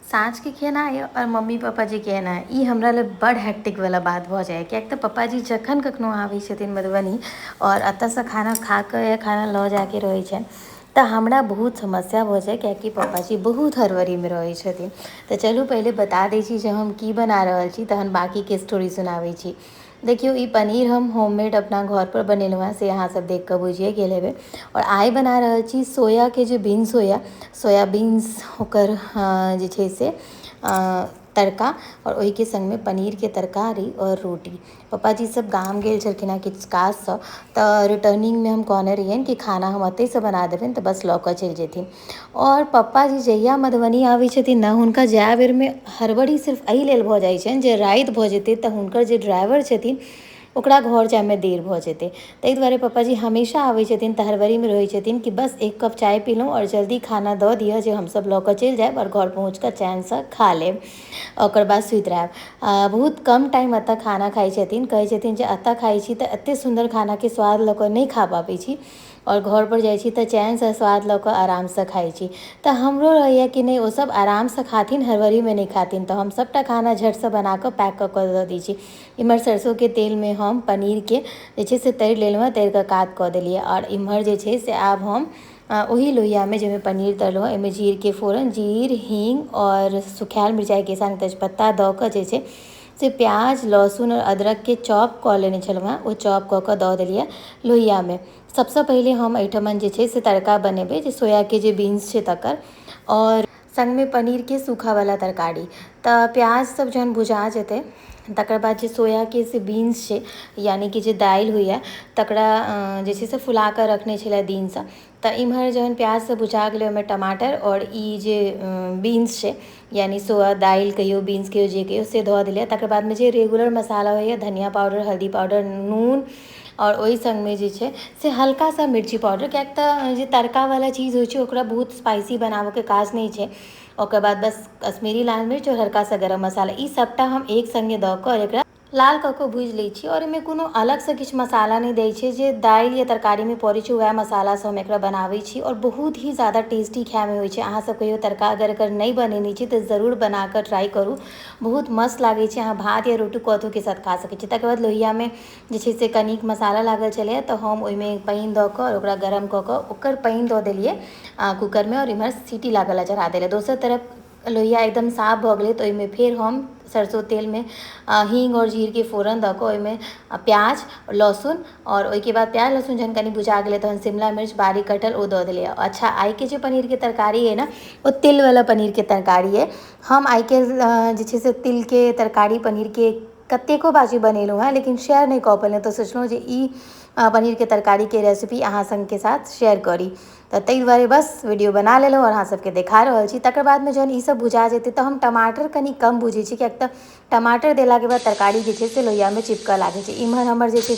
साँझके खेनाइ आओर मम्मी पापाजीके खेनाइ ई हमरा लए बड़ हैक्टिकवला बात भऽ जाइए, किएक तऽ पप्पाजी जखन कखनो आबै छथिन मधुबनी आओर एतऽसँ खाना खा कऽ या खाना लऽ जाके रहै छनि तऽ हमरा बहुत समस्या भऽ जाय, किएकि पप्पाजी बहुत हड़बड़ीमे रहै छथिन। तऽ चलू पहिले बता दै छी जे हम की बना रहल छी, तहन बाँकीके स्टोरी सुनाबै छी। देखियौ, ई पनीर हम होममेड अपना घरपर बनेलहुँ हेँ, से अहाँ सब देख कऽ बुझिए गेल हेबै। आओर आइ बना रहल छी सोयाके जे बीन्स होइए, सोया बीन्स, ओकर जे छै से तड़का आओर ओहिके सङ्गमे पनीरके तरकारी आओर रोटी। पप्पाजी सब गाम गेल छलखिन हेँ किछु काजसँ, तऽ रिटर्निंगमे हम कहने रहियनि कि खाना हम एतहिसँ बना देबनि, तऽ बस लऽ कऽ चलि जेथिन। आओर पप्पाजी जहिया मधुबनी आबै छथिन ने, हुनका जाय बेरमे हड़बड़ी सिर्फ एहि लेल भऽ जाइ छनि जे राति भऽ जेतै तऽ हुनकर जे ड्राइवर छथिन ओकरा घर जाइमे देर भऽ जेतै। ताहि दुआरे पप्पाजी हमेशा आबै छथिन तऽ हड़बड़ीमे रहै छथिन कि बस एक कप चाय पीलहुँ आओर जल्दी खाना दऽ दिअ जे हमसब लऽ कऽ चलि जायब आओर घर पहुँच कऽ चैनसँ खा लेब, ओकर बाद सुति रहब। बहुत कम टाइम एतऽ खाना खाइ छथिन। कहै छथिन जे एतऽ खाइ छी तऽ एतेक सुन्दर खानाके स्वाद लऽ कऽ नहि खा पाबै छी आओर घरपर जाइ छी तऽ चैनसँ स्वाद लऽ कऽ आरामसँ खाइ छी। तऽ हमरो रहैए कि नहि, ओसब आरामसँ खाथिन, हड़बड़ीमे नहि खाथिन, तऽ हम सबटा खाना झटसँ बनाकऽ पैक कऽ कऽ दऽ दै छी। इम्हर सरसोके तेलमे हम पनीरके जे छै से तरि लेलहुँ हँ, तरि कऽ कात कऽ देलियै। आओर इम्हर जे छै से आब हम ओही लोहियामे जाहिमे पनीर तरलहुँ हँ, ओहिमे जीरके फोरन, जीर, हींग आओर सुखायल मिरचाइके संग तेजपत्ता दऽ कऽ जे छै से प्याज, लहसुन आओर अदरकके चॉप कऽ लेने छलहुँ हँ, ओ चॉप कऽ कऽ दऽ देलियै लोहियामे। सबसँ पहिले हम एहिठमन जे छै से तड़का बनेबै जे सोयाके जे बीन्स छै तकर आओर सङ्गमे पनीरके सूखावला तरकारी। तऽ प्याज सब जहन भुजा जेतै तकर बाद जे सोयाके से बीन्स छै, यानि कि जे दालि होइए, तकरा जे छै से फुला कऽ रखने छलै दिनसँ। तऽ इम्हर जहन प्याज सब भुजा गेलै, ओहिमे टमाटर आओर ई जे बीन्स छै, यानि सोया दालि कहियौ, बीन्स कहियौ, जे कहियौ, से धऽ देलियै। तकर बादमे जे रेगुलर मसाला होइए, धनिया पाउडर, हल्दी पाउडर, नून आओर ओहि सङ्गमे जे छै से हल्का सा मिर्ची पाउडर, किएक तऽ जे तड़कावला चीज होइ छै ओकरा बहुत स्पाइसी बनाबऽके काज नहि छै। ओकर बाद बस कश्मीरी लाल मिर्च आओर हल्का सा गरम मसाला, ई सबटा हम एक सङ्गे दऽ कऽ एकरा लाल कऽ कऽ भूजि लै छी। आओर एहिमे कोनो अलगसँ किछु मसाला नहि दै छै, जे दालि या तरकारीमे पड़ै छै वएह मसालासँ हम एकरा बनाबै छी आओर बहुत ही ज्यादा टेस्टी खाइमे होइ छै। अहाँसब कहियो तड़का अगर एकर नहि बनेने छी तऽ जरूर बनाकऽ ट्राइ करू, बहुत मस्त लागै छै। अहाँ भात या रोटी कथूके साथ खा सकै छी। तकर बाद लोहियामे जे छै से कनिक मसाला लागल छलैए, तऽ हम ओहिमे पानि दऽ कऽ ओकरा गरम कऽ कऽ ओकर पानि दऽ देलियै कूकरमे आओर इम्हर सीटी लागऽ लए चढ़ा देलियै। दोसर तरफ लोहिया एकदम साफ भऽ गेलै, तऽ ओहिमे फेर हम सरसो तेलमे हींग आओर जीरके फोरन दऽ कऽ ओहिमे प्याज, लहसुन आओर ओहिके बाद प्याज लहसुन जहन कनि भुजा गेलै तहन शिमला मिर्च बारीक कटल ओ दऽ देलियै। अच्छा, आइके जे पनीरके तरकारी अइ ने, ओ तिलवला पनीरके तरकारी अइ। हम आइके जे छै से तिलके तरकारी पनीरके कतेको बाजी बनेलहुँ हेँ, लेकिन शेयर नहि कऽ पेलहुँ, तऽ सोचलहुँ जे ई पनीरके तरकारीके रेसिपी अहाँ सभके साथ शेयर करी, तऽ ताहि दुआरे बस वीडियो बना लेलहुँ आओर अहाँ सबके देखा रहल छी। तकर बादमे जहन ई सब भुजा जेतै तऽ हम टमाटर कनि कम भुजै छी, किएक तऽ टमाटर देलाके बाद तरकारी जे छै से लोहियामे चिपकऽ लागै छै। इम्हर हमर जे छै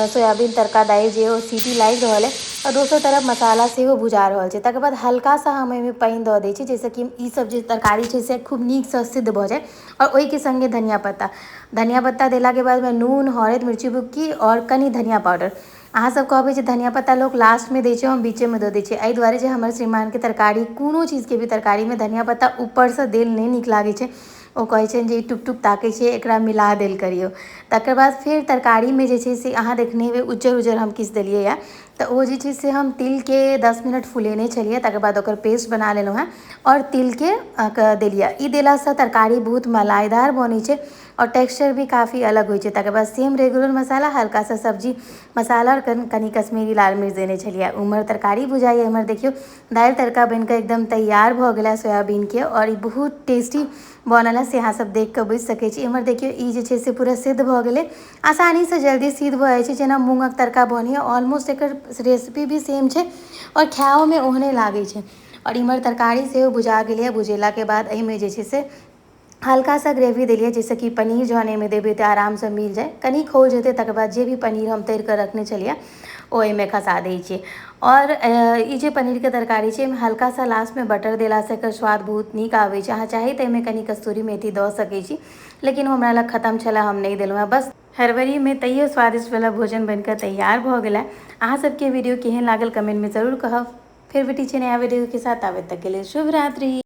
सोयाबीन तड़का दालि जे ओ सीटी लागि रहल अइ आओर दोसर तरफ मसाला सेहो भुजा रहल छै। तकर बाद हल्का सा हम एहिमे पानि दऽ दै छी, जाहिसँ कि ई सब जे तरकारी छै से खूब नीकसँ सिद्ध भऽ जाय। आओर ओहिके सङ्गे धनिया पत्ता, धनिया पत्ता देलाके बादमे नून, हरदि, मिर्ची बुक्की आओर कनि धनिया पाउडर। अहाँ सब कहबै जे धनिया पत्ता लोक लास्टमे दै छै, हम बीचेमे दऽ दै छियै, एहि दुआरे जे हमर श्रीमानके तरकारी, कोनो चीजके भी तरकारीमे धनिया पत्ता ऊपरसँ देल नहि नीक लागै छै। ओ कहै छनि जे ई टुक टुक ताकै छै, एकरा मिला देल करियौ। तकर बाद फेर तरकारीमे जे छै से अहाँ देखने हेबै उज्जर उज्जर हम किछु देलियै यऽ, तऽ ओ जे छै से हम तिलके 10 मिनट फुलेने छलियै, तकर बाद ओकर पेस्ट बना लेलहुँ हेँ आओर तिलके देलियै। ई देलासँ तरकारी बहुत मलाइदार बनै छै आओर टेक्सचर भी काफी अलग होइ छै। तकर बाद सेम रेगुलर मसाला, हल्का सा सब्जी मसाला आओर कनि कश्मीरी लाल मिर्च देने छलियै। उम्हर तरकारी भुजाइए, इम्हर देखियौ दालि तड़का बनिकऽ एकदम तैयार भऽ गेलै सोयाबीनके आओर ई बहुत टेस्टी बनल है, से अहाँ सब देख कऽ बुझि सकै छी। इम्हर देखियौ ई जे छै से पूरा सिद्ध भऽ गेलै, आसानीसँ जल्दी सिद्ध भऽ जाइ छै, जेना मूँगक तड़का बनैए ऑलमोस्ट एकर रेसिपी भी सेम छै आओर खाइओमे ओहने लागै छै। आओर इम्हर तरकारी सेहो भुजा गेलैए। भुजेलाके बाद एहिमे जे छै से हल्का सा ग्रेवी देलियै, जाहिसँ कि पनीर जहन एहिमे देबै तऽ आरामसँ मिल जाय, कनि खौल जेतै। तकर बाद जे भी पनीर हम तरि कऽ रखने छलियै ओ एहिमे खसा दै छियै। आओर ई जे पनीरके तरकारी छै, एहिमे हल्का सा लास्टमे बटर देलासँ एकर स्वाद बहुत नीक आबै छै। अहाँ चाही तऽ एहिमे कनि कस्तूरी मेथी दऽ सकै छी, लेकिन हमरा लग खतम छलै, हम नहि देलहुँ हेँ। बस हड़बड़ीमे तैयो स्वादिष्टवला भोजन बनिकऽ तैयार भऽ गेलै। अहाँ सबके वीडियो केहन लागल कमेंटमे जरूर कहब। फेर भेटै छी नया वीडियोके साथ, आबे तकके लेल शुभ रात्रि।